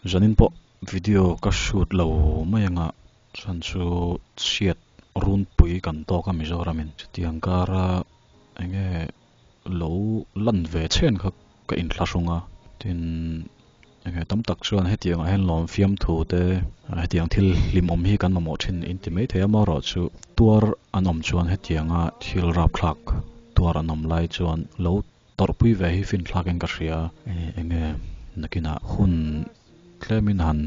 Zanin pawh video ka shoot lo mai anga chhan chu chhiat runpui kan tawk a Mizoramin. Chutiang kara enge lo lan ve chhen kha ka inthlahrung a, tin enge tam tak chuan hetiang ah hian lawm fiamthu te hetiang thil hlimawm hi kan mamawh thin in ti mai thei a, amaherawhchu tuar an awm chuan hetianga thil rapthlak tuar an awm lai chuan lo tawrhpui ve hi finthlak in ka hria enge nakinah hun tlemin han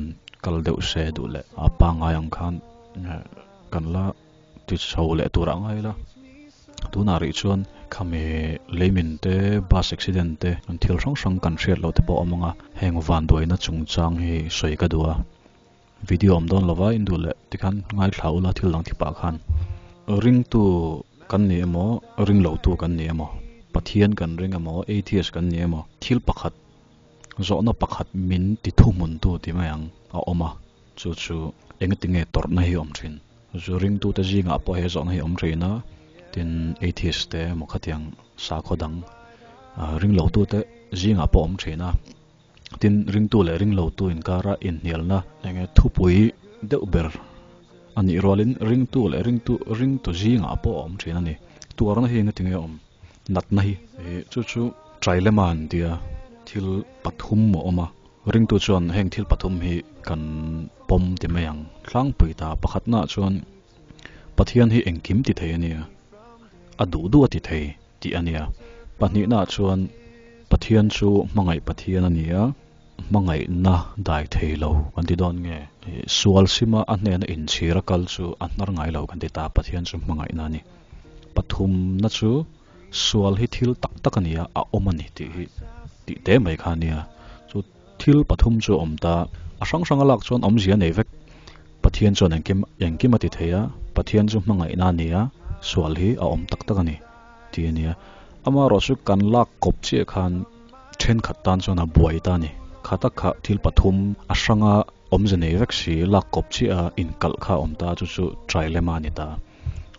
kal deuh se duh leh a pangngai ang khan kan la ti chho leh tur ah ngai ila tunah rih chuan khami leimin te bus accident te an thil hrang hrang kan hriat loh te pawh a awm ang a heng vanduaina chungchang hi sawi ka duh a video awm dawn lova in duh leh tikhan ngaithla ula thil dang thipah khan ringtu kan ni emaw ring lo tu kan ni emaw Pathian kan ring emaw atheist kan ni emaw thil pakhat zawhna pakhat min ti thuhmun tu ti mai ang a awm a. Chu chu engati nge tawrhna hi awm thin? Zu ringtute zingah pawh he zawhna hi awm thin a, tin atheist te emaw khatiang sakhaw dang ringlotute zingah pawh awm thin a, tin ringtu leh ringlotu inkara inhnialna enge thupui deuh ber a nih rualin ringtu leh ringtu ringtu zingah pawh a awm thin a ni. Tuarna hi engati nge awm? Natna hi chu chu trilemma an tia thil pathum a awm a. Ringtu chuan heng thil pathum hi kan pawm ti mai ang. Tlangpui ta pakhatnaah chuan Pathian hi engkim ti thei a nia, a duh duh a ti thei tih a nia. Pahnihnaah chuan Pathian chu hmangaih Pathian a ni a, hmangaihna dai thei lo kan ti dawn nge? Sual sima a hnena inchhir a kal chu a hnar ngai lo kan ti ta, Pathian chu hmangaihna a ni. Pathumna chu Sual hi thil tak tak a ni a, a awm a ni tih hi tih te mai kha a nia. Chu thil pathum chu a awm ta. A hrang hrang a lak chuan awmzia a nei vek. Pathian chuan engkim engkim a ti thei a, Pathian chu hmangaihna a ni a, sual hi a awm tak tak a ni tih a nia. Amaherawh chu kan lak kawp chiah khan thenkhat tan chuan a buai ta a ni. Kha tak kha thil pathum a hranga awmze nei vek si lak kawp chiah a inkalh kha a awm ta, chu chu trilemma a ni ta.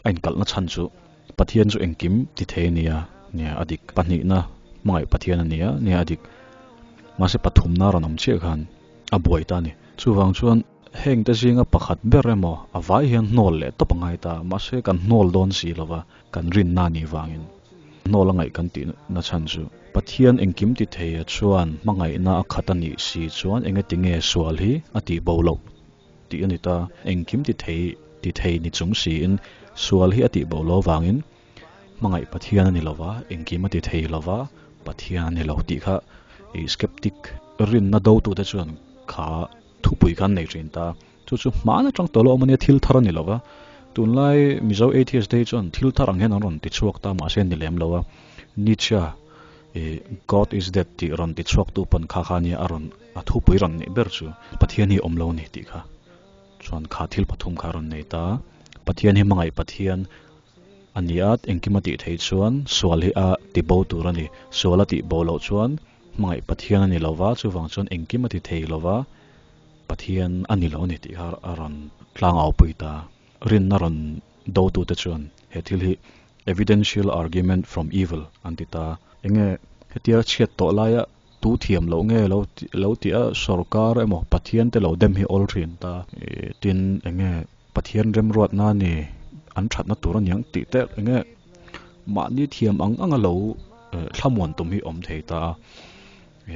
A inkalhna chhan chu. Pathian chu engkim ti thei a nia, nia a dik. Pahnihna hmangaih Pathian a nia, nia a dik. Mahse pathumna rawn awm chiah khan a buai ta a ni. Chuvang chuan heng te zinga pakhat ber emaw a vai hian hnawl leh tawp a ngai ta. Mahse kan hnawl dawn si lova kan rinna a nih vangin hnawl a ngaih kan tih na chhan chu Pathian engkim ti thei a chuan hmangaihna a khat a nih si chuan engati nge sual hi a tih bo loh tih a ni ta. Engkim ti thei ti thei ni chung siin sual hi a tih bo lo vangin hmangaih Pathian a ni lo va, engkim a ti thei lo va, Pathian a ni lo tih kha ih skeptic rinna dotute chuan kha thupui kha an nei thin ta. Chu chu hmaan atang tawh lo awm a nia, thil thar a ni lo va. Tunlai Mizo atheist te hi chuan thil thar ang hian an rawn ti chhuak ta mahse a ni lem lo a. Nietzsche ih God is dead tih rawn ti chhuak tu pawn kha kha nia a rawn A thupui rawn neih ber chu Pathian hi awm lo a ni tih kha chuan kha thil pathum kha a rawn nei ta. Pathian hi hmangaih Pathian a ni a, engkim a tih theih chuan sual hi a ti bo tur a ni. Sual a tih bo loh chuan hmangaih Pathian a ni lo va, chuvang chuan engkim a ti thei lo va, Pathian a ni lo a ni tih kha a rawn tlangaupui ta. Rinna rawn dotute chuan he thil hi evidential argument from evil an ti ta. Enge hetia chhiat tawh laia Tu thiam loh nge lo lo tih a sorkar emaw Pathian te lo dem hi awl thin ta. Tin enge Pathian remruatna ni an thatna tur aniang tih te enge mahni thiam ang anga lo thlamuan tum hi awm thei ta a.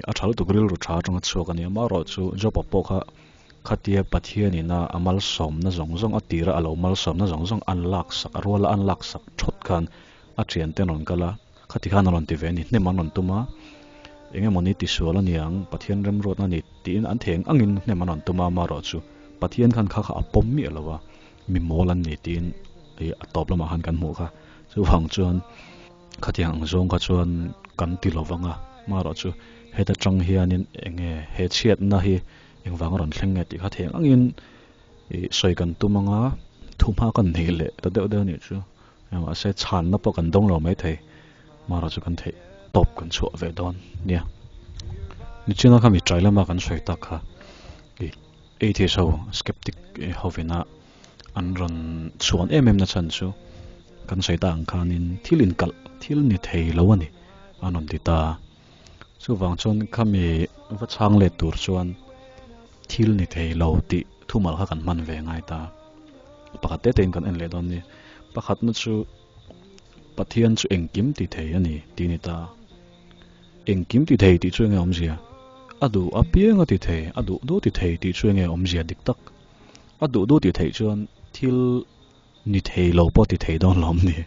A tha lutuk rilru tha atanga chhuak ania amaherawh chu Job-a pawh kha khatia Pathian ina a malsawmna zawng zawng a tira a lo malsawmna zawng zawng an laksak a ruala an laksak thawt khan a thiante an rawn kal a. Khati khan a rawn ti ve a ni, hnem an rawn tum a, eng emaw ni tisual a niang, Pathian remruatna a ni tiin an thei ang angin hnem an rawn tum a, amaherawh chu Pathian khan kha kha a pawm miah lo a, mi mawl an ni tiin ih a tawp lamah khan kan hmuh kha. Chuvang chuan khatiang ang zawng kha chuan kan ti lo vang a, amaherawh chu heta tang hianin eng nge he chhiatna hi engvang a rawn thleng nge tih kha thei ang angin ih sawi kan tum ang a, thuhma kan nei leh ta deuh deuh a nih chu. Mahse chhanna pawh kan dawng lo maithei, mara chu kan theih tawp kan chhuah ve dawn nia. Nichina kha mi trai lama kan sawi tak kha ih atheist ho skeptic hovina an rawn chhuan em em na chhan chu kan sawi tak ang khanin thil inkalh thil ni thei lo a ni an rawn ti ta. Chuvang chuan khami va chhang let tur chuan. Thil ni thei lo tih thumal kha kan hman ve ngai ta. Pakhat te tein kan en leh dawn ni. Pakhatna chu Pathian chu engkim ti thei a ni tih a ni ta. Engkim ti thei tih chu enge awmzia? A duh apiang a ti thei, a duh duh ti thei tih chu enge awmzia dik tak? A duh duh ti theih chuan thil ni thei lo pawh ti thei dawn lawm ni?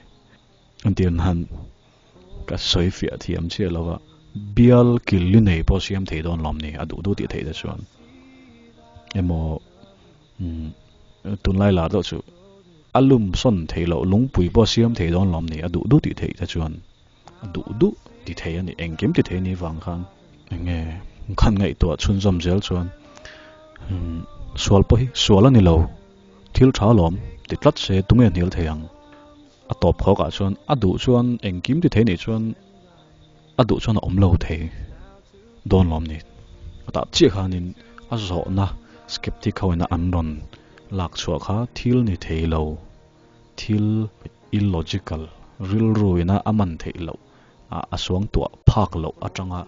Entir nan ka sawi fiah thiam chiah lo va, bial kil li nei pawh siam thei dawn lawm ni? A duh duh ti theih te chuan emaw umm tunlai lar deuh chu a lum sawn thei loh lungpui pawh siam thei dawn lawm ni? A duh duh ti theih te chuan. A duh duh ti thei a ni, engkim ti thei a nih vang khan enge khan ngaihtuah chhunzawm zel chuan sual pawh hi sual a ni lo, thil tha alawm ti tlat se tunge hnial thei ang? A tawp khawk ah chuan a duh chuan engkim ti thei nih chuan a duh chuan a awm lo thei dawn lawm ni? A tah chiah khanin a zawhna skeptic ho ina an rawn lak chhuah kha thil ni thei lo. Thil illogical, rilru ina a man theih loh, a suangtuah phak loh atanga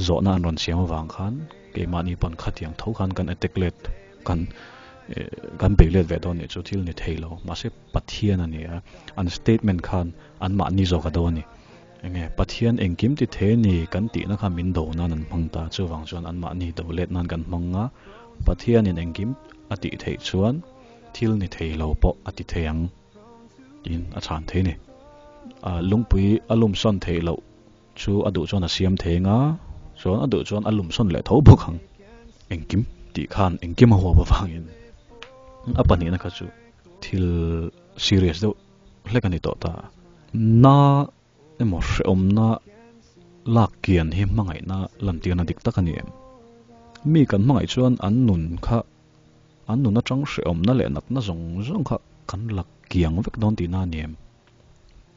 zawhna an rawn siam avang khan keimahni pawn khatiang tho khan kan attack let, kan kan bei let ve dawn nih chu thil ni thei lo. Mahse Pathian a ni a, an statement khan anmahni zawk a do a ni. Enge Pathian engkim ti thei a ni kan tihna kha min do nan an hmang ta, chuvang chuan anmahni do let nan kan hmang a, Pathianin engkim a tih theih chuan, Thil ni thei lo pawh a ti thei ang tiin a chhan thei a ni. Lungpui a lum sawn theih loh chu a duh chuan a siam thei anga, chuan a duh chuan a lum sawn leh tho bawk ang. Engkim tih khan engkim a huap avangin a pahnihna kha chu thil serious deuh hlek a ni tawh ta. Na emaw hrehawmna lak kian hi hmangaihna lantirna dik tak a ni em? Mi kan hmangaih chuan an nun kha An nun atang hrehawmna leh natna zawng zawng kha kan la kiang vek dawn tihna a ni em?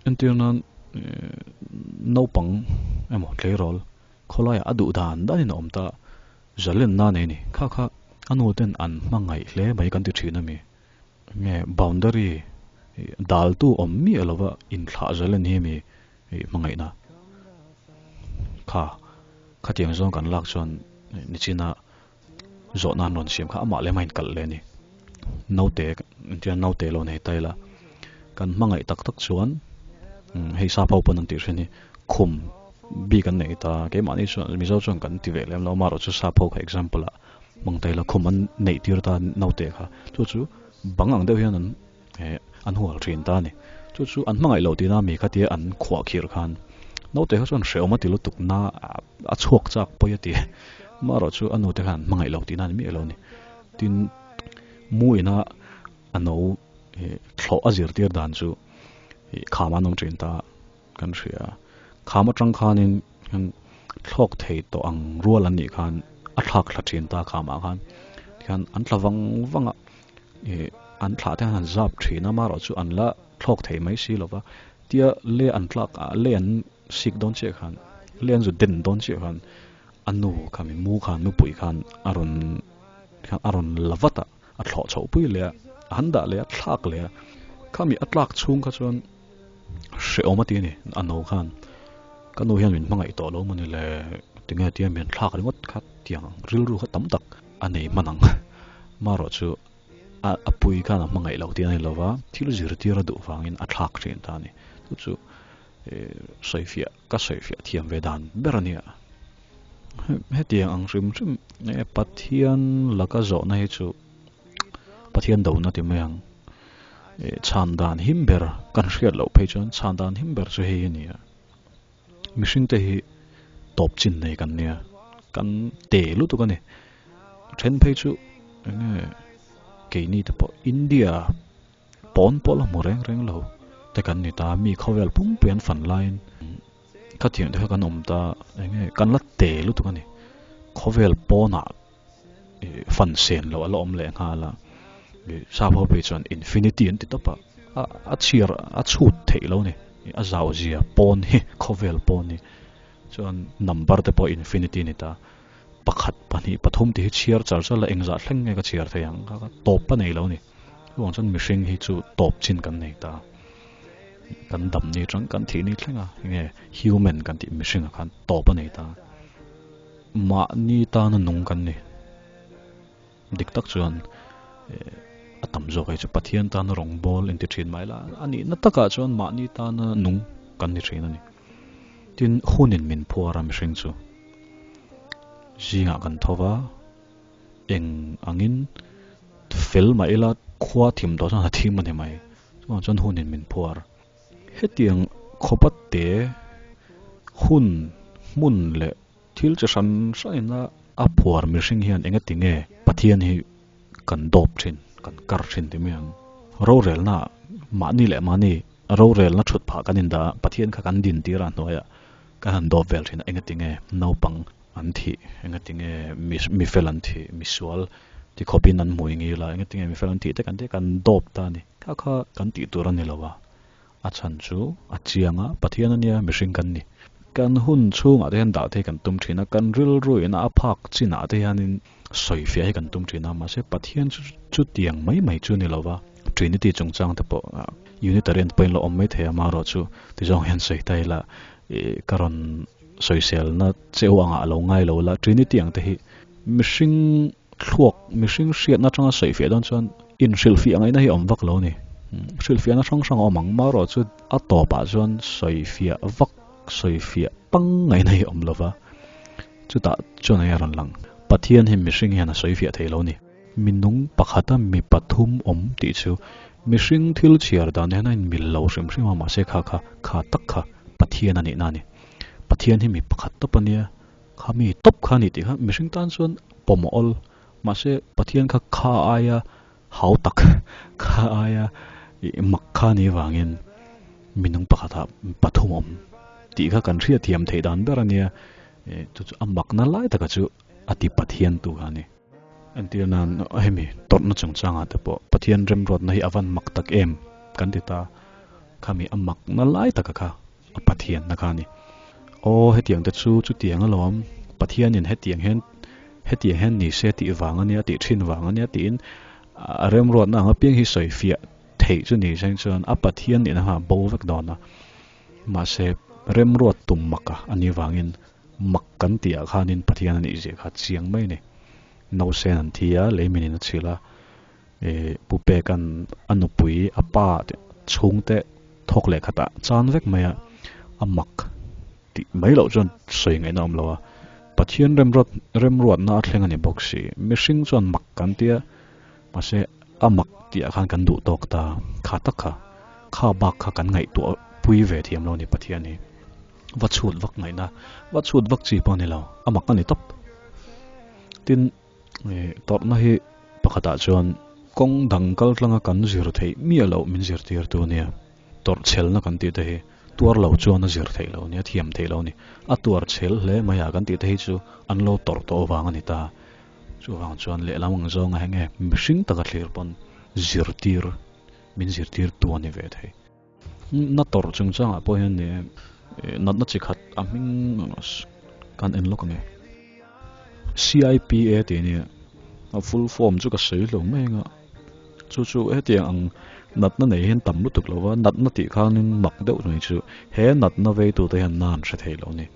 Entir nan naupang emaw tleirawl khawlaiah a duh dan danin a awm ta, zalenna a nei a ni. Kha kha a nu ten an hmangaih hle mai kan ti thin a mi? Nge boundary daltu awm miah lova inthlah zalen hi mi hmangaihna? Kha khatiang zawng kan lak chuan nichina Zawhna an rawn siam kha amah leh amah inkalh leh a ni. Naute engtia naute lo nei ta ila kan hmangaih tak tak chuan hei sap ho pawn an tih hrin hi khum bik an nei ta keimahni chuan Mizo chuan kan ti ve lem lo amaherawhchu sap ho kha example ah hmang ta ila khum an neih tir ta naute kha chu chu bang ang deuh hian an an hual thin ta a ni. Chu chu an hmangaih loh tihna mi khatia an khuah khirh khan naute kha chuan hrehawm a ti lutuk na a chhuak chak pawi a ti. Amaherawh chu a nute khan an hmangaih loh tihna a ni miah lo a ni. Tin, mu ina a no thlawh a zirtir dan chu kham an awm thin ta kan hria. Kham atang khanin thlawk thei tawh ang rual an nih khan a thlak thla thin ta khamah khan. Tikhan an tla vang vang a. Ih an thlah te hian an zap thin a, amaherawh chu an la thlawk thei mai si lova, tia le an tlak ah le an sik dawn chiah khan le an zu den dawn chiah khan a nu kha mi mu khan nupui khan a rawn a rawn la vat a, a thlawh chhoh pui leh a, a han dah leh a thlak leh a, khami a tlak chhung kha chuan hrehawm a ti a ni a no khan ka nu hian min hmangaih tawh lo maw ni le tinge tia min thlak ringawt kha tiang rilru kha tam tak a nei hman ang. Marawh chu a a pui khan a hmangaih loh tih a ni lo va, thil zirtir a duh vangin a thlak thin ta a ni. Chu chu sawifiah ka sawifiah thiam ve dan ber a nia. Hetiang ang hrim hrim e Pathian laka zawhna hi chu Pathian dona ti mai ang. Chhan dan him ber kan hriat loh phei chuan chhan dan him ber chu hei a ni a. Mihring te hi tawp chin nei kan nia, kan te lutuk a ni. Then phei chu enge keini te pawh India pawn pawh la hmu reng reng lo te kan ni ta, mi khawvel pumpui an fan laiin khatiang te kha kan awm ta, enge kan la te lutuk a ni. Khawvel pawnah fan sen loh a la awm leh nghal a, sap ho phei chuan infinity an ti tawp a, a chhiar a chhut theih lo a ni, a zau zia pawn hi khawvel pawn hi chuan number te pawh infinity a ni ta, pakhat pahnih pathum tih hi chhiar char char la engzah thleng nge ka chhiar thei ang kha tawp a nei lo a ni, chuvang chuan mihring hi chu tawp chin kan nei ta, kan dam ni atang kan thih ni thleng a enge human kan tih mihring ah khan tawp a nei ta. Mahni tana nung kan ni. Dik tak chuan a tam zawk hei chu Pathian tana rawngbawl inti thin mai la, a nihna takah chuan mahni tana nung kan ni thin a ni. Tin, hunin min phuar a mihring chu zingah kan tho va, eng angin fel mah ila khua thim tawh chuan a thim a ni mai. Chuvang chuan hunin min phuar. Hetiang khawpa te hun hmun leh thil chi hran hranin a a phuar mihring hian engati nge Pathian hi kan dawp thin, kan kar thin ti mai ang. Rorelna mahni leh mahni rorelna thut phah kan indah a, Pathian kha kan din tir a hnuaiah kan han dawp vel thin a, engati nge naupang an thih, engati nge mi fel an thih, misual ti khawpin an hmui ngil a, engati nge mi fel an thih te kan tih a, kan dawp ta a ni. Kha kha kan tih tur a ni lo a, a chhan chu a chiang a, Pathian a nia mihring kan ni. Kan hun chhungah te hian dah te hi kan tum thin a, kan rilru ina a phak chinah te hianin sawifiah hi kan tum thin a, mahse Pathian chu chutiang mai mai chu ni lo va, Trinity chungchang te pawh Unitarian te pawhin lo awm mai thei a, amaherawh chu tizawng hian sawi ta ila ih ka rawn sawiselna cheu angah a lo ngai lo la, Trinity ang te hi mihring Thluak mihring hriatna atanga sawifiah dawn chuan inhrilhfiah ngaihna hi a awm vak lo a ni. Hrilhfiahna hrang hrang a awm ang. Marawh chu a tawpah chuan sawifiah vak, sawifiah pang ngaihna hi a awm lo va. Chutah chuan enge a rawn lang? Pathian hi mihring hian a sawifiah thei lo a ni. Minung pakhata mi pathum awm tih chu mihring thil chhiar dan hian a inmil lo hrim hrim a, mahse kha kha kha tak kha Pathian a nihna a ni. Pathian hi mi pakhat tawp a nia. Kha mi tawp kha a ni tih kha mihring tan chuan pawm a awl. Mahse Pathian kha kha aia hau tak, kha aia mak kha a nih avangin minung pakhatah pathum awm tih kha kan hriatthiam theih dan ber a nia. Chu chu a makna lai taka chu a ti Pathian tu kha a ni. Entir nan hemi tawrhna chungchangah te pawh Pathian remruatna hi a van mak tak em kan ti ta. Khami a makna lai taka kha a Pathianna kha a ni. Aw, hetiang te chu chutiang alawm, Pathianin hetiang hian hetiang hian ni se tih vang a nia, tih thin vang a nia tiin a remruatna ang apiang hi sawi fiah theih chu ni seng chuan a Pathian nihna kha a bo vek dawn a. Mahse, remruat tum mak a anih vangin mak kan tih ah khanin Pathian a nih zia kha chiang mai a ni. Nausen an thi a, leiminin a chhilh a, Pu Peka'n a nupui a pa chhungte thawk leh khatah chan vek mai a, a mak tih mai loh chuan sawi ngaihna a awm lo a. Pathian remruat remruatna a thleng a ni bawk si. Mihring chuan mak kan ti a, mahse a mak tih ah khan kan duh tawk ta kha tak kha, kha bak kha kan ngaihtuah pui ve thiam lo a ni Pathian hi. Va chhut vak ngaihna, va chhut vak chi pawh a ni lo, a mak a ni tawp. Tin. Tawrhna hi pakhatah chuan kawng dang kal tlanga kan zir theih miah loh min zirtirtu a nia. Tawrh chhelna kan tih te hi tuar lo chuan a zir theih loh a nia, a thiam theih loh a ni. A tuar chhel hle mai a kan tih te hi chu an lo tawrh tawh avang a ni ta. Chuvang chuan lehlam ang zawnga heng nge mihring taka thlir pawn zirtir min zirtirtu a ni ve thei. Na tawrh chungchangah pawh hian ni natna chi khat a hming kan en lawk ang e. CIPA tih a nia, a full form chu ka sawi hlauh mai ang a, chu chu hetiang ang natna nei hian tam lutuk lo va, natna tih khanin mak deuh mai chu he natna veitute hian na an hre thei lo a ni.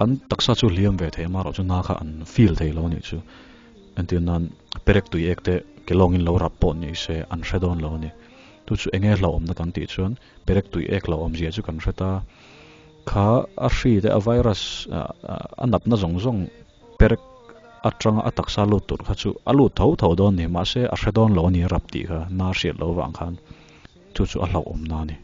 An taksa chu hliam ve thei amaherawh chu na kha an feel thei lo a nih chu. Entir nan perek tui ek te ke lawngin lo rap pawh ni se an hre dawn lo a ni. Chu chu enge hlauhawmna kan tih chuan perek tui ek hlauhawm zia chu kan hre ta. Kha a hri te a virus a natna zawng zawng perek atanga a taksa lut tur kha chu a lut tho tho dawn a ni mahse a hre dawn lo a ni rap tih kha na hriat loh avang khan chu chu a hlauhawmna a ni.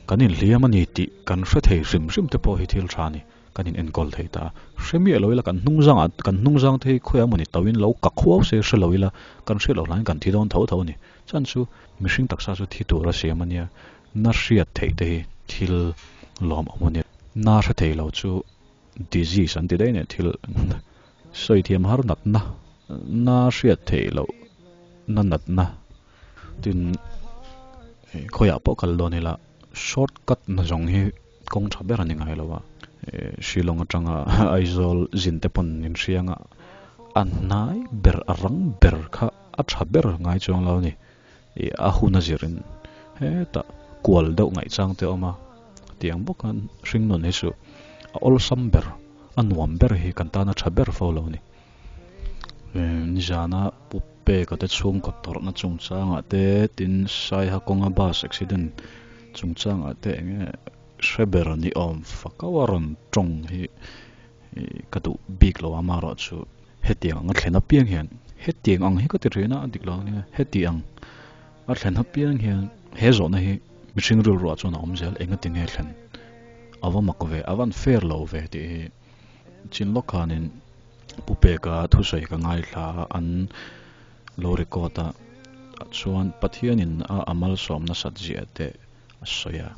Kan inhliam a ni tih kan hre thei hrim hrim te pawh hi thil tha a ni. Kan in enkawl thei ta. Hre miah lo ila kan hnung zangah kan hnung zang te hi khawiah emawni tauhin lo ka khuau se hre lo ila kan hriat loh hlain kan thi dawn tho tho a ni. Chuan chu mihring taksa chu thi tur a siam a nia. Na hriat theih te hi thil lawmawm a nia. Na hre thei lo chu disease an ti daih nia thil sawi thiam har natna na hriat theih loh na natna. Tin, khawiah pawh kal dawn ila short cut na zawng hi kawng tha ber a ni ngai lo a, Shillong atanga Aizawl zin te pawn in hriang a, a hnai ber a rang ber kha a tha ber ngai chuang lo a ni, a hun a zirin hetah kual deuh ngaihchang te a awm a, tiang bawk khan hringnun hi chu a awlsam ber a nuam ber hi kan tan a tha ber fo lo a ni. Nizana Pu Peka te chhungkaw tawrhna chungchangah te tin Saiha kawnga bus accident chungchangah te eng nge hre ber ni awm fak auh a rawn tawng hi ka duh bik lo a amaherawhchu hetiang anga thlen apiang hian hetiang ang hi ka ti thin a a dik lo ania hetiang a thlen apiang hian he zawhna hi mihring rilruah chuan a awm zel engati nge thlen a va mak ve a van fair lo ve tih hi chin lawk khanin Pu Peka thusawi ka ngaithla a an lo record a chuan Pathianin a a malsawm nasat ziah teh a sawi a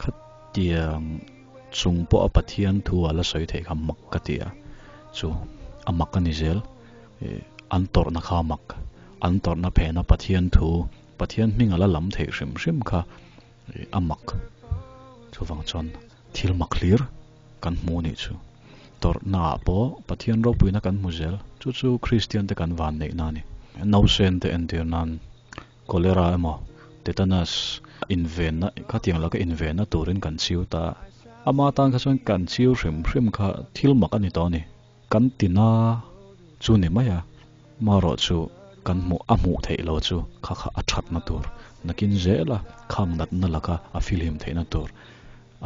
khatiang chung pawh a Pathian thu a la sawi theih kha mak ka ti a chu a mak a ni zel ih an tawrhna kha a mak an tawrhna phena Pathian thu Pathian hming a la lam theih hrim hrim kha ih a mak chuvang chuan thil mak hlir kan hmu a nih chu tawrhna ah pawh Pathian ropuina kan hmu zel chu chu Kristian te kan van neihna a ni nausen te entir nan Cholera emaw tetanus invenna khatiang laka invenna turin kan chiu ta a, ama tan kha chuan kan chiu hrim hrim kha thil mak a ni tawh a ni. Kan tina chu ni mai a, marawh chu kan hmuh a hmuh theih lo chu kha kha a thatna tur nakin zela khang natna laka a filhim theihna tur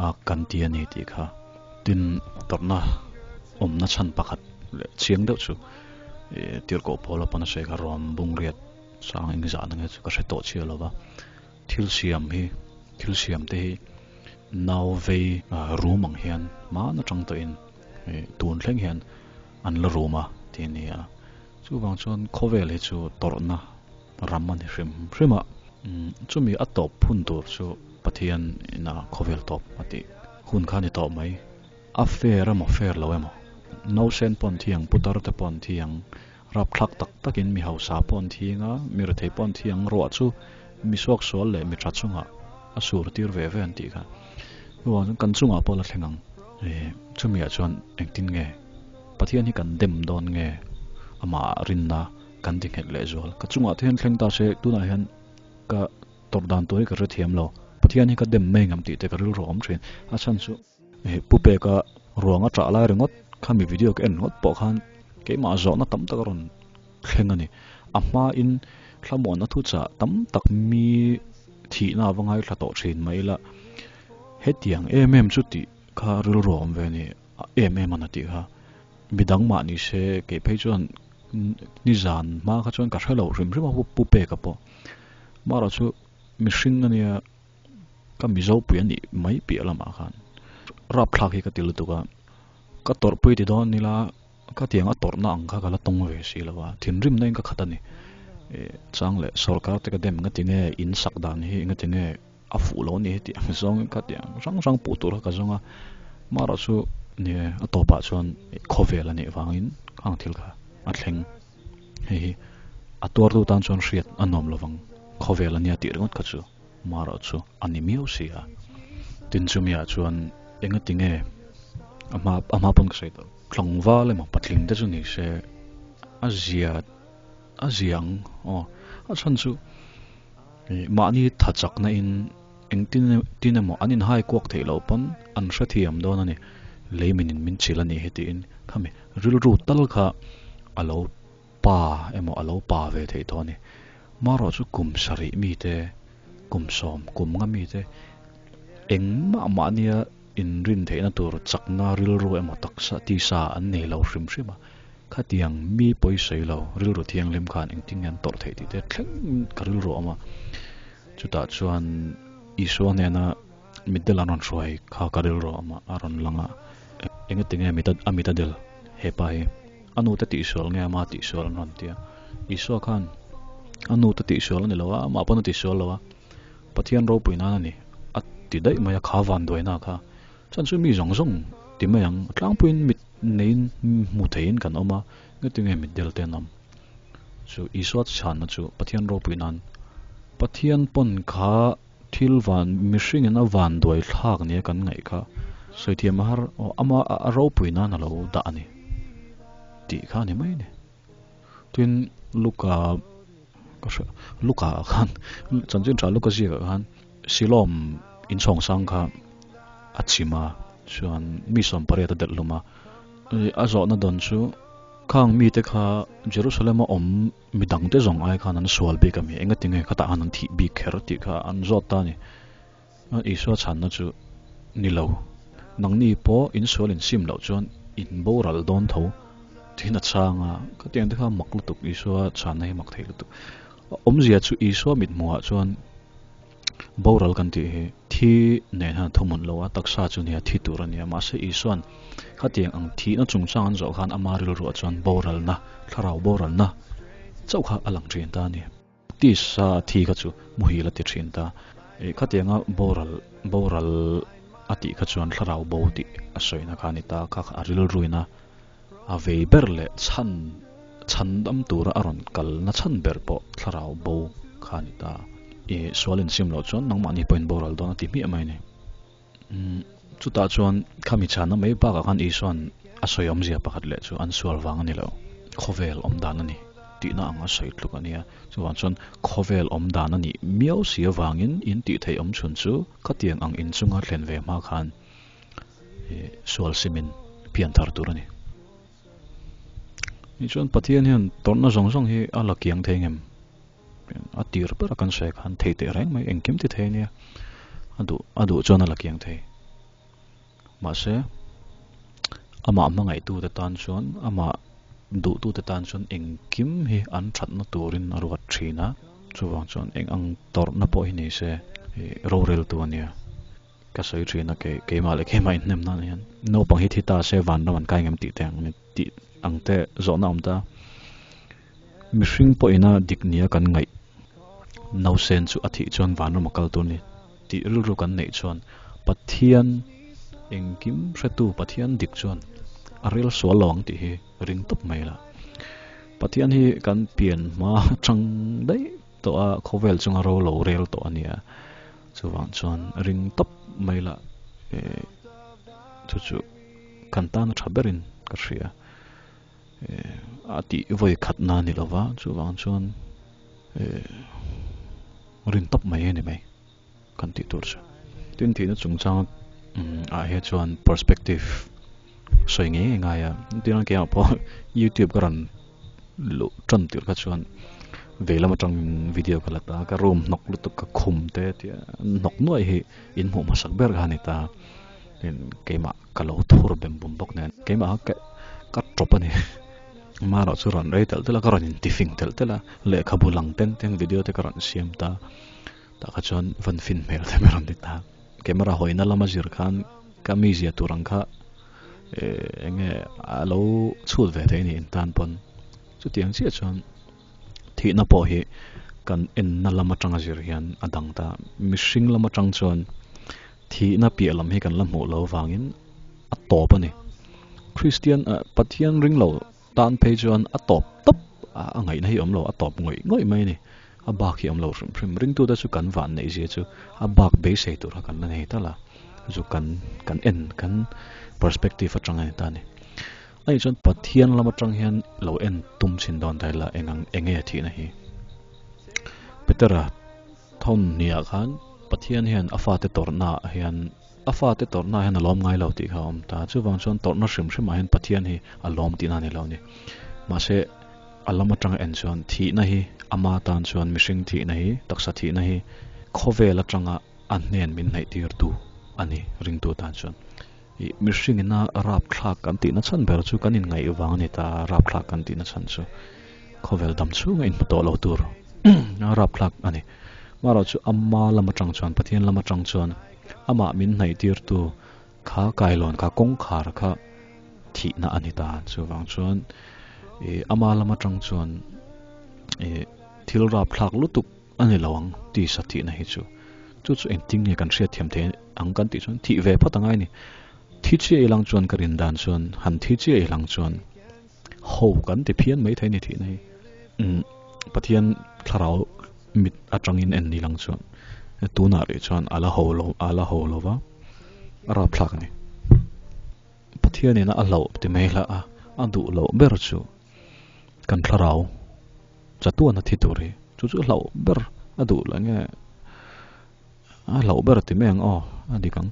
a kan ti a ni tih kha tin tawrhna awmna chhan pakhat leh chiang deuh chu ih tirhkoh pawl a pawn a sawi kha ruam bungriat sang engzah na nge chu ka hre tawh chiah lo va thil siam hi thil siam te hi nau vei rum ang hian hman atang tawhin ih tun thleng hian an la rum a tih a ni a chuvang chuan khawvel hi chu tawrhna ram a ni hrim hrim a chumi a tawp hun tur chu Pathian ina khawvel tawp a tih hun kha a ni tawh mai. A fair emaw fair lo emaw nausen pawh an thi ang putar te pawh an thi ang rapthlak tak takin mi hausa pawh an thi anga mi rethei pawh an thi ang ruah chu mi suaksual leh mi tha chungah a sur tir ve ve an tih kha. Chuvang chuan kan chungah pawh la thleng ang. Chumi ah chuan engtin nge Pathian hi kan dem dawn nge amah rinna kan ti nghet leh zual. Ka chungah te hian thleng ta se tunah hian ka tawrh dan tur hi ka hrethiam lo. Pathian hi ka dem mai ngam tih te ka rilru a awm thin. A chhan chu Pu Peka ruang a ṭah lai ringawt khami video ka en ringawt pawh khan keimah zawhna tam tak a rawn thleng a ni. A hmain thlamuanna thuchah tam tak mi thihna a va ngaithla tawh thin mai ila hetiang em em chu tih kha rilru a awm ve a ni. Em em a na tih kha midang mah ni se kei phei chuan nizan hma kha chuan ka hre lo hrim hrim a Pu Peka pawh. Marawh chu mihring a nia ka Mizo pui a nih mai piah lamah khan rapthlak hi ka ti lutuk a, ka tawrhpui ti dawn ila ka tiang a tawrhna ang kha ka la tawng ve si lo a, thinrimna in ka khat a ni. Chang leh sorkar te ka dem nga tinge in sak dan hi nga tinge a fuh lo a ni heti ang zawng in ka tiang hrang hrang puh tur kha ka zawng a, marawh chu ni a tawpah chuan khawvel a nih vangin khang thil kha a thleng. Hei hi a tuartu tan chuan hriat a nuam lovang khawvel a nia tih ringawt kha chu marawh chu a ni miau si a. Tin chumiah chuan engati nge a hma a hma pawn ka sawi tawh tlangval emaw patling te chu ni se a zia a zia ang aw a chhan chu ih mahni tha chakna in engtin tin emaw an inhai kuak theih loh pawn an hrethiam dawn a ni lei min in min chilh a nih hi tiin khami rilru tal kha a lo pa emaw a lo pa ve theih tawh a ni. Marawh chu kum sarih mite, kum sawm, kum nga mite engmah mahnia inrin theihna tur chakna rilru emaw taksa tisa an nei lo hrim hrim a. Khatiang mi pawisawi lo rilru thianghlim khan engtin nge an tawrh theih tih te thleng ka rilru a awm a. Chutah chuan Isua hnena mitdel an rawn hruai kha ka rilru a awm a, a rawn lang a. Engati nge a mit a del hepa hi? A nute tihsual nge ama tihsual an rawn ti a. Isua khan a nute tihsual a ni lo a, amah pawn a tihsual lo a. Pathian ropui nan a ni a ti daih mai a, kha vanduaina kha. Chuan chu mi zawng zawng ti mai ang, tlangpuiin mit neiin hmu theiin kan awm a, engati nge mit del te an awm? Chu Isua chhanna chu Pathian ropui nan. Pathian pawn kha thil van mihringin a vanduai thlak nia kan ngaih kha sawithiam a har aw ama a ropui nan a lo dah a ni tih kha a ni mai a ni. Tin Luka ka hre Luka ah khan chanchin tha Luka ziakah khan Silawm inchhawng sang kha a chim a chuan mi sawmpariat a delh hlum a a zawhna dawn chu. Khang mite kha Jerusalem-a awm mi dangte zawng ai khan an sual bik a mi? Engatinge khatah khan an thih bik kher tih kha an zawt ta a ni. Isua chhanna chu ni lo. Nangni pawh in sual in sim loh chuan in boral dawn tho tiin a chhang a. Khatiang te kha mak lutuk, Isua chhanna hi mak thei lutuk. Awmzia chu Isua mithmuhah chuan boral kan tih hi thi nen hian a thuhmun lo a, taksa chu nia thi tur a nia. Mahse Isua'n khatiang ang thihna chungchang an zawh khan ama rilruah chuan boralna, thlarau boralna chauh kha a lang thin ta a ni. Tisa thi kha chu muhil a ti thin ta. Ih khatianga boral boral a tih kha chuan thlarau bo tih a sawina kha a ni ta. Kha kha a rilruin a a vei ber leh chhan chhan dam tura a rawn kal na chhan ber pawh thlarau bo kha a ni ta. Ih sual insim loh chuan nangmahni pawhin boral dawn a ti hmiah mai a ni. Umm chutah chuan khami chhanna mai bakah khan Isua'n a sawi awmzia pakhat leh chu an sual vang a ni lo, khawvel awm dan a ni tihna ang a sawi tluk a nia. Chuvang chuan khawvel awm dan a nih miau si avangin in tih theih awm chhun chu khatiang ang inchunga thlen ve hma khan ih sual simin pian thar tur a ni. Tichuan Pathian hian tawrhna zawng zawng hi a la kiang thei ngem? A tir ber a kan sawi khan thei teh reng mai, engkim ti thei a nia. A duh a duh chuan a la kiang thei. Mahse, amah hmangaihtute tan chuan, amah duhtute tan chuan engkim hi an thatna turin a ruat thin a. Chuvang chuan eng ang tawrhna pawh hi ni se, roreltu a nia. Ka sawi thin a, kei keimah leh keimah inhnem nan hian naupang hi thi ta se vanram an kai ngem tih te ang tih ang te zawhna a awm ta. Mihring pawhina dik nia kan ngaih nausen chu a thih chuan vanram a kal tur ni tih rilru kan neih chuan Pathian engkim hretu Pathian dik chuan a rel sual lo ang tih hi ring tawp mai la. Pathian hi kan pian hma chang daih tawh a, khawvel chunga ro lo rel tawh a nia. Chuvang chuan ring tawp mai la chu chu kan tan a tha berin ka hria. A tih vawi khatna a ni lo va, chuvang chuan rin tawp mai a ni mai kan tih tur chu. Tin thihna chungchang ah hi chuan perspective sawi ngei ngei ngai a, tin keimah pawh youtube ka rawn luh tan tirh kha chuan vei lam atangin video ka la ta a, ka room hnawk lutuk ka khum te tia hnawk nuai hi inhmuh hmasak ber kha a ni ta, tin keimah. Ka lo thur bem bum bawk nen keimah kha ka tawp a ni. Amaherawh chu rawn rei telh telh a, ka rawn intifing telh telh a, lehkhabu lang teng teng video te ka rawn siam ta. Tah kha chuan van fin hmel te mai rawn ti ta. Camera hawina lama zir khan ka mizia tur ang kha eh eng nge a lo chhut ve thei a ni intan pawn. Chutiang chiah chuan thihna pawh hi kan enna lam atanga zir hian a dang ta. Mihring lam atang chuan Thihna piah lam hi kan la hmuh lo vangin a tawp a ni. Kristian Pathian ring lo tan phei chuan a tawp tawp a ngaihna hi awm lo, a tawp ngawih ngawih mai a ni. A bak hi awm lo hrim hrim. Ringtute chu kan van neih zia chu a bak beisei tur kha kan la nei tal a, chu kan kan en kan perspective atang a ni ta a ni. Ani chuan Pathian lam atang hian lo en tum chhin dawn ta ila eng ang enge thihna hi. Petera. Thawn hniah khan Pathian hian a fate tawrhna ah hian a fate tawrhna ah hian a lawm ngai lo tih kha a awm ta. Chuvang chuan tawrhna hrim hrim ah hian Pathian hi a lawm tihna a ni lo a ni. Mahse a lam atanga en chuan thihna hi ama tan chuan mihring thihna hi taksa thihna hi khawvel atanga a hnen min hnaih tirtu a ni ringtu tan chuan. Ih mihring ina rapthlak kan tihna chhan ber chu kan inngaih vang a ni ta rapthlak kan tihna chhan chu. Khawvel dam chhunga inhmu tawh lo tur a rapthlak a ni. Marawh chu Amma lam atang chuan, Pathian lam atang chuan amah min hnaihtirtu kha kailawn kha kawngkhar kha thihna a ni ta. Chuvang chuan ih Ama lam atang chuan ih thil rapthlak lutuk a ni lo ang tisa thihna hi chu. Chu chu engtin nge kan hriatthiam thei ang kan tih chuan thih ve phawt a ngai a ni. Thi chiah ilang chuan ka rin dan chuan han thi chiah ilang chuan. Ho kan ti phian mai thei ni thihna hi. Umm Pathian thlarau mit atangin en ni lang chuan tunah rih chuan a la ho lo a la ho lo va, a rapthlak a ni. Pathianin a hlauh ti mai hlah a, a duh loh ber chu kan thlarau chatuan a thi tur hi chu chu hlauh ber a duh lah nge a hlauh ber ti mai ang aw a dik ang.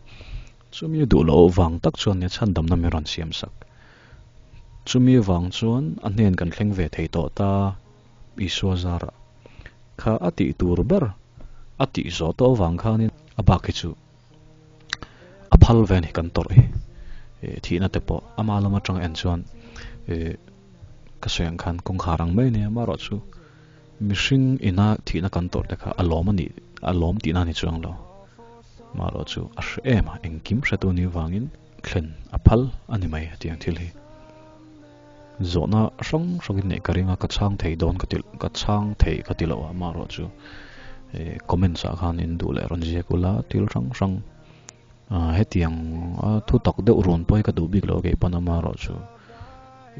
Chumi duh loh vang tak chuan nia chhandamna min rawn siam sak. Chumi vang chuan a hnen kan thleng ve thei tawh ta Isua zarah. Kha a tih tur ber a tih zawh tawh avang khanin a bak hi chu a phal ve a ni kan tawrh hi. Thihna te pawh ama lam atanga en chuan ka sawi ang khan kawngkhar ang mai a nia amaherawhchu mihring ina thihna kan tawrh te kha a lawm a nih a lawm tihna a ni chuang lo. Amaherawhchu a hre em a engkim hretu ni vangin thlen a phal a ni mai hetiang thil hi. Zawhna hrang hrangin neih ka ring a, ka chhang thei dawn ka ti ka chhang thei ka ti lo a, amaherawhchu eh comments ah khan in duh leh rawn ziak ula thil hrang hrang ah hetiang a thu tak deuh rawn pawh hi ka duh bik lo a kei pawn amaherawhchu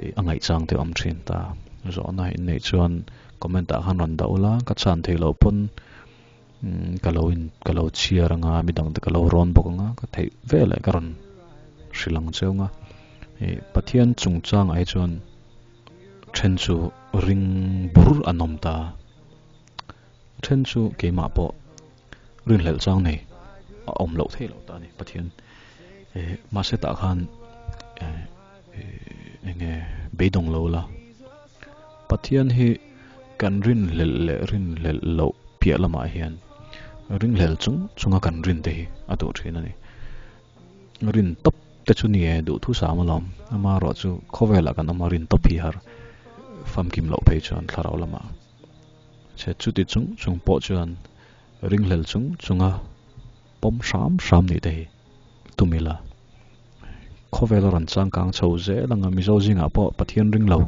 ih a ngaihchang te awm thin ta. Zawhna in neih chuan comment ah khan rawn dah ula, ka chhan theih loh pawn ka lo in ka lo chhiar anga midang te ka lo rawn bawk anga ka theih veleh ka rawn hrilh ang cheu anga ih Pathian chungchang ah hi chuan then chu ring bur an awm ta then chu keimah pawh rinhlelh chang nei a awm loh theih loh ta a ni Pathian eh mahse tah khan eh eng nge beidawng lo la Pathian hi kan rinhlelh leh rinhlelh loh piah lamah hian ringhlel chung chunga kan rin te hi a duh thin a ni. Rin tawp te chu ni e duh thusam alawm. Amaherawh chu khawvelah kan awm a rin tawp hi har famkim loh phei chuan thlarau lamah che chuti chung chung pawh chuan ringhlel chung chunga pawm hram hram nih te hi tum ila. Khawvel a rawn changkang chho zel ang a, Mizo zingah pawh Pathian ring lo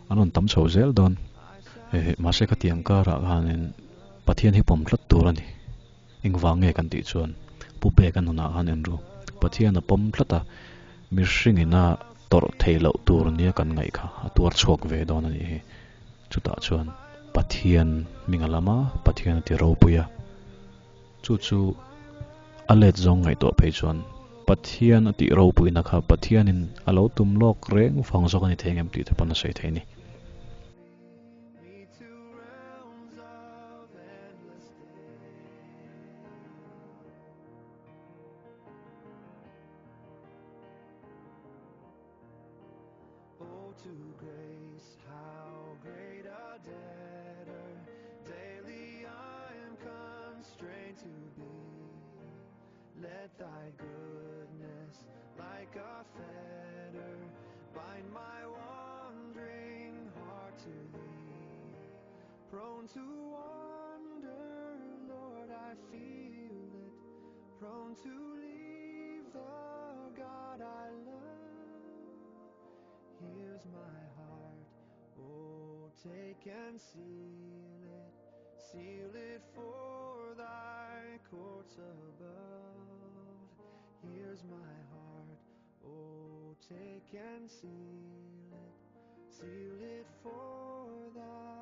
an rawn tam chho zel dawn. Mahse khatiang karah khanin Pathian hi pawm tlat tur a ni. Engvang nge kan tih chuan Pu Peka nunah khan en ru. Pathian a pawm tlat a, mihringin a tawrh theih loh tur nia kan ngaih kha a tuar chhuak ve dawn a nih hi. Chutah chuan Pathian hming a lam a, Pathian a ti ropui a. Chu chu a let zawng ngaihtuah phei chuan Pathian a tih ropuina kha Pathianin a lo tum lawk reng vang zawk a ni thei ngem tih te pawn a sawi thei a ni. Oh, to grace, how great a debtor daily I am constrained to be. Let thy goodness, like a fetter, bind my wandering heart to thee. Prone to wander, Lord, I feel it. Prone to leave the God I love. Here's my heart, oh, take and seal it. Seal it for thy courts above. Here's my heart, oh, take and seal it. Seal it for thy